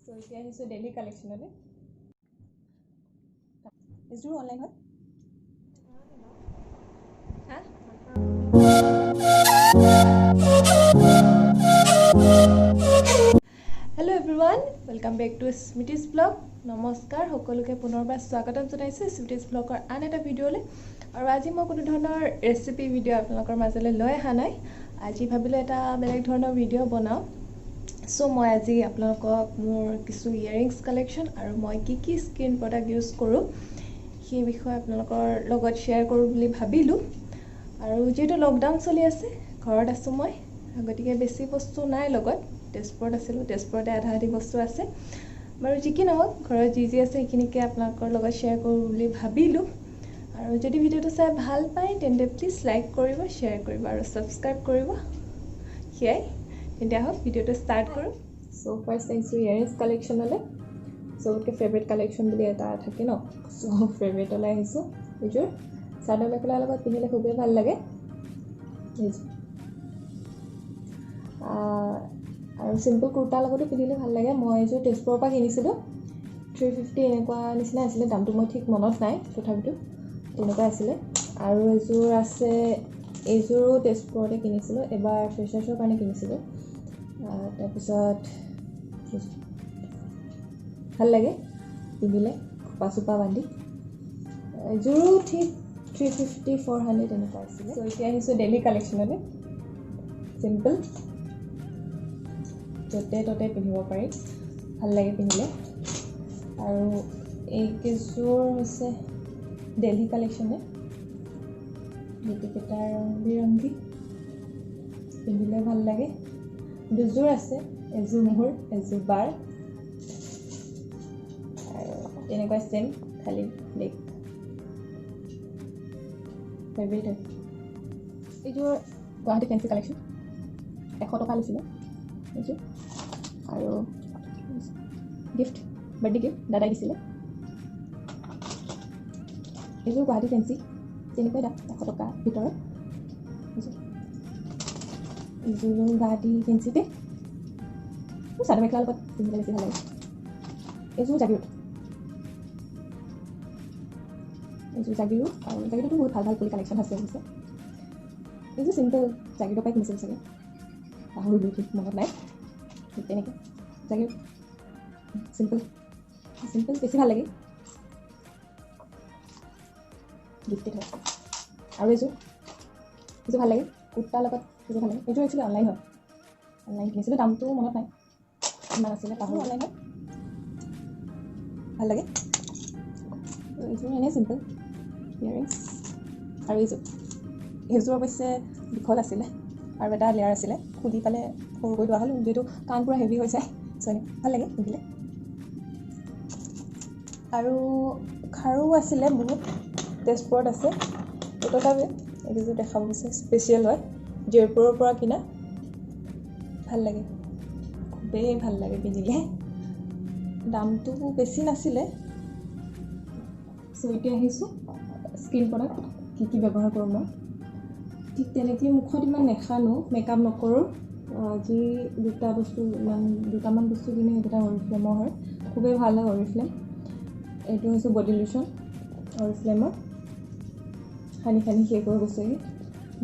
চ' এতিয়া আহিছোঁ daily কালেকশ্যনলৈ। এইযোৰো online হয়। হা, hello everyone, welcome back to Smriti's vlog. নমস্কাৰ, সকলোকে পুনৰবাৰ স্বাগতম জনাইছোঁ স্মৃতিজ ব্লগৰ আন এটা ভিডিঅ'লৈ। আৰু আজি মই কোনো ধৰণৰ ৰেচিপি ভিডিঅ' আপোনালোকৰ মাজলৈ লৈ অহা নাই। আজি ভাবিলোঁ এটা বেলেগ ধৰণৰ ভিডিঅ' বনাওঁ। চ' মই আজি আপোনালোকক মোৰ কিছু ইয়েৰিংছ কালেকশ্যন আৰু মই কি কি স্কিন প্ৰডাক্ট ইউজ কৰোঁ, সেই বিষয়ে আপোনালোকৰ লগত শ্বেয়াৰ কৰোঁ বুলি ভাবিলোঁ। আৰু যিহেতু লকডাউন চলি আছে, ঘৰত আছোঁ মই, গতিকে বেছি বস্তু নাই লগত। তেজপুৰত আছিলোঁ, তেজপুৰতে আধা আধি বস্তু আছে। বাৰু যি কি নহওক, ঘৰত যি যি আছে সেইখিনিকে আপোনালোকৰ লগত শ্বেয়াৰ কৰোঁ বুলি ভাবিলোঁ। আৰু যদি ভিডিঅ'টো চাই ভাল পায়, তেন্তে প্লিজ লাইক কৰিব, শ্বেয়াৰ কৰিব আৰু ছাবস্ক্ৰাইব কৰিব। সেয়াই, তেন্তে আহক ভিডিঅ'টো ষ্টাৰ্ট কৰোঁ। চ' ফাৰ্ষ্ট আহিছোঁ ইয়েৰিংছ কালেকশ্যনলৈ। চবতকৈ ফেভৰেট কালেকশ্যন বুলি এটা থাকে ন, চ' ফেভৰেটলৈ আহিছোঁ। এইযোৰ চাদৰ মেখেলাৰ লগত পিন্ধিলে খুবেই ভাল লাগে এইযোৰ, আৰু চিম্পল কুৰ্তাৰ লগতো পিন্ধিলে ভাল লাগে। মই এইযোৰ তেজপুৰৰ পৰা কিনিছিলোঁ, 350 এনেকুৱা নিচিনা আছিলে দামটো, মই ঠিক মনত নাই, তথাপিতো তেনেকুৱা আছিলে। আৰু এযোৰ আছে, এইযোৰো তেজপুৰতে কিনিছিলোঁ, এবাৰ ফ্ৰেচাৰ্ছৰ কাৰণে কিনিছিলোঁ। তাৰপিছত ভাল লাগে পিন্ধিলে খোপা চোপা বান্ধি। এযোৰো ঠিক 350, 400 এনেকুৱা আছিলে। চ' এতিয়া আহিছোঁ ডেইলি কালেকশ্যনলৈ। চিম্পল, য'তে ত'তে পিন্ধিব পাৰি, ভাল লাগে পিন্ধিলে। আৰু এইকেইযোৰ হৈছে দেলহি কালেকশ্যনে। গোটেইকেইটা ৰং বিৰংগী, পিন্ধিলে ভাল লাগে। দুযোৰ আছে, এযোৰ মোৰ, এযোৰ বাৰ। আৰু তেনেকুৱা ছেম, খালি ব্লেক। ফেভৰেট হয় এইযোৰ। গুৱাহাটী ফেঞ্চি কালেকশ্যন, 100 টকা লৈছিলে এইযোৰ। আৰু গিফ্ট, বাৰ্থডে গিফ্ট দাদাই দিছিলে। এইযোৰ গুৱাহাটী ফেঞ্চি, তেনেকুৱাই দাম, 100 টকাৰ ভিতৰত। এইযোৰো গুৱাহাটী ফেঞ্চিতে। চাদৰ মেখেলাৰ লগত পিন্ধিলে বেছি ভাল লাগে। এইযোৰ জাগিৰোড, এইযোৰ জাগিৰোড। আৰু জাগিৰোডতো বহুত ভাল ভাল ফুল কালেকশ্যন আছে অৱশ্যে। এইযোৰ চিম্পল, জাগিৰোডৰ পৰাই কিনিছিলোঁ চাগে, পাহৰিলোঁ, ঠিক মনত নাই। ঠিক তেনেকৈ জাগিৰোড, চিম্পল চিম্পল বেছি ভাল লাগে। গিফ্টেড হয়। আৰু এইযোৰ ভাল লাগে, কুৰ্তাৰ লগত এইযোৰ ভাল লাগে। এইযোৰ একচুৱেলি অনলাইন হয়, অনলাইন কিনিছিলোঁ। দামটো মনত নাই কিমান আছিলে, পাহৰি। অনলাইন হয়, ভাল লাগে। এইযোৰ এনেই চিম্পল ইয়েৰিংছ। আৰু এইযোৰ অৱশ্যে দীঘল আছিলে আৰু এটা লেয়াৰ আছিলে, খুলি পেলাই সৰু কৰি লোৱা হ'ল, যিহেতু কাণ পূৰা হেভি হৈ যায়। চ' ভাল লাগে পিন্ধিলে। আৰু খাৰু আছিলে বহুত, তেজপুৰত আছে। তথাপি এইকেইযোৰ দেখাব বিচাৰিছোঁ, স্পেচিয়েল হয়, জয়পুৰৰ পৰা কিনা। ভাল লাগে, খুবেই ভাল লাগে পিন্ধিলে। দামটো বেছি নাছিলে। চ' এতিয়া আহিছোঁ স্কিন প্ৰডাক্ট কি কি ব্যৱহাৰ কৰোঁ মই। ঠিক তেনেকৈ মুখত ইমান নেসানো, মেকআপ নকৰোঁ। যি দুটা বস্তু, ইমান দুটামান বস্তু কিনো, সেইকেইটা অৰিফ্লেমৰ হয়, খুবেই ভাল হয় অৰিফ্লেম। এইটো হৈছে বডি লোশ্যন অৰিফ্লেমৰ, সানি সানি শেষ হৈ গৈছেগৈ।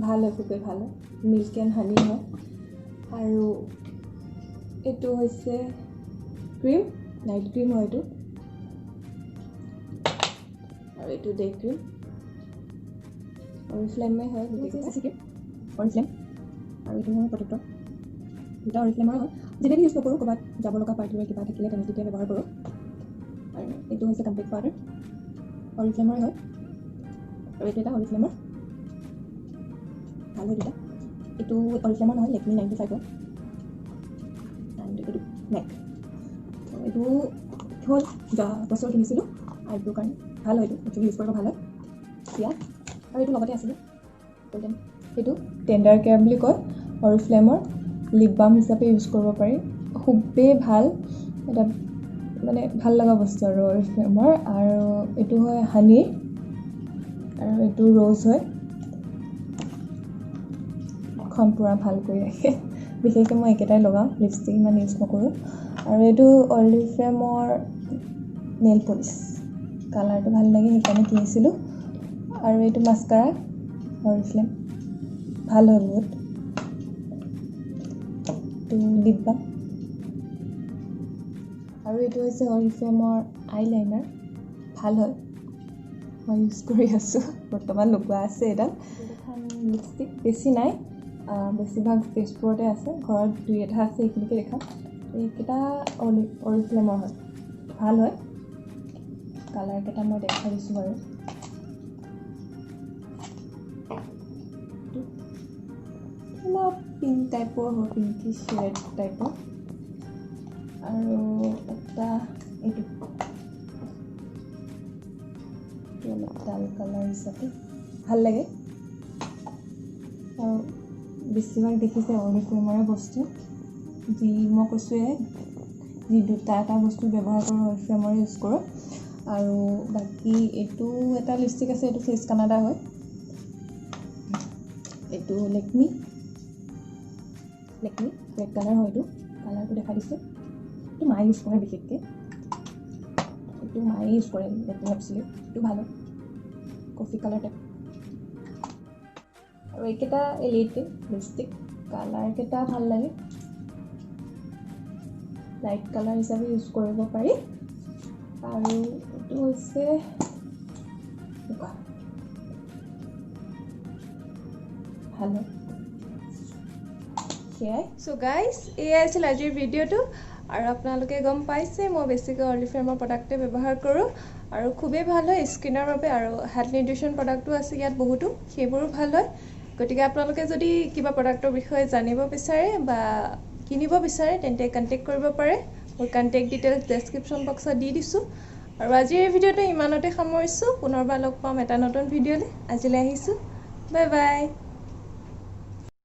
ভাল হয়, খুবেই ভাল হয়, মিল্ক এণ্ড হানি হয়। আৰু এইটো হৈছে ক্ৰীম, নাইট ক্ৰীম হয় এইটো। আৰু এইটো ডে ক্ৰীম, অৰিফ্লেমে হয় গোটেইকেইটা, চি ক্ৰীম অৰিফ্লেম। আৰু এইটো হয় প্ৰটেক্টৰ। দুটা অৰিফ্লেমৰে হয়। জেনেৰেলি ইউজ নকৰোঁ, ক'ৰবাত যাব লগা পাৰ্টি বা কিবা থাকিলে তেনে তেতিয়া ব্যৱহাৰ কৰোঁ। আৰু এইটো হৈছে কম্পেক্ট পাউডাৰ, অৰিফ্লেমৰে হয়। আৰু এইটো এটা অৰিফ্লেমৰ, ভাল হয় দুটা। এইটো অৰিফ্লেমৰ নহয়, লেকমি 95ৰ। এণ্ড এইটো মেক। এইটো হ'ল যোৱা বছৰ কিনিছিলোঁ আৰু এইটোৰ কাৰণে ভাল হয়, এইটো একচুৱেলি ইউজ কৰিব ভাল হয় এতিয়া। আৰু এইটো লগতে আছিলে গল্ডেন, সেইটো টেণ্ডাৰ কেয়াৰ বুলি কয়, অৰিফ্লেমৰ। লিপ বাম হিচাপে ইউজ কৰিব পাৰি, খুবেই ভাল এটা, মানে ভাল লগা বস্তু আৰু অৰিফ্লেমৰ। আৰু এইটো হয় হানিৰ আৰু এইটো ৰ'জ হয়। মুখখন পূৰা ভাল কৰি ৰাখে, বিশেষকৈ মই একেটাই লগাওঁ, লিপষ্টিক ইমান ইউজ নকৰোঁ। আৰু এইটো অৰিফ্লেমৰ নেইল পলিচ, কালাৰটো ভাল লাগে সেইকাৰণে কিনিছিলোঁ। আৰু এইটো মাস্কাৰা অৰিফ্লেম, ভাল হয় বহুত। এইটো লিপ বাম। আৰু এইটো হৈছে অৰিফ্লেমৰ আইলাইনাৰ, ভাল হয়, মই ইউজ কৰি আছোঁ বৰ্তমান, লগোৱা আছে এডাল। এখন লিপষ্টিক বেছি নাই, বেছিভাগ তেজপুৰতে আছে, ঘৰত দুই এটা আছে, এইখিনিকে দেখাম। এইকেইটা অৰিফ্লেমৰ হয়, ভাল হয়। কালাৰকেইটা মই দেখাই দিছোঁ বাৰু। অলপ পিংক টাইপৰ হয়, পিংকিছ ৰেড টাইপৰ। আৰু এটা এইটো অলপ ডাল কালাৰ হিচাপে ভাল লাগে। আৰু বেছিভাগ দেখিছে অৰিফ্লেমৰে বস্তু, যি মই কৈছোঁৱে, যি দুটা এটা বস্তু ব্যৱহাৰ কৰোঁ অৰিফ্লেমৰে ইউজ কৰোঁ। আৰু বাকী এইটো এটা লিপষ্টিক আছে, এইটো ফেচ কানাডা হয়, এইটো লেকমি, লেকমি ৰেড কালাৰ হয়, এইটো কালাৰটো দেখাই দিছোঁ। এইটো মায়ে ইউজ কৰে বিশেষকৈ, এইটো মায়ে ইউজ কৰে লেকমি এবচলিউট, এইটো ভাল হয়, কফি কালাৰ টাইপ। আৰু এইকেইটা এলিটে লিপষ্টিক, কালাৰকেইটা ভাল লাগে, লাইট কালাৰ হিচাপে ইউজ কৰিব পাৰি। আৰু এইটো হৈছে ভাল হয়। সেয়াই। চ' গাইজ, এয়াই আছিল আজিৰ ভিডিঅ'টো। আৰু আপোনালোকে গম পাইছে মই বেছিকৈ অৰিফ্লেমৰ প্ৰডাক্টে ব্যৱহাৰ কৰোঁ আৰু খুবেই ভাল হয় স্কিনৰ বাবে। আৰু হেল্থ নিউট্ৰিশ্যন প্ৰডাক্টো আছে ইয়াত বহুতো, সেইবোৰো ভাল হয়। গতিকে আপোনালোকে যদি কিবা প্ৰডাক্টৰ বিষয়ে জানিব বিচাৰে বা কিনিব বিচাৰে তেন্তে কণ্টেক্ট কৰিব পাৰে। মোৰ কণ্টেক্ট ডিটেইলছ ডেছক্ৰিপশ্যন বক্সত দি দিছোঁ। আৰু আজিৰ এই ভিডিঅ'টো ইমানতে সামৰিছোঁ। পুনৰবাৰ লগ পাম এটা নতুন ভিডিঅ'লৈ। আজিলৈ আহিছোঁ, বাই বাই।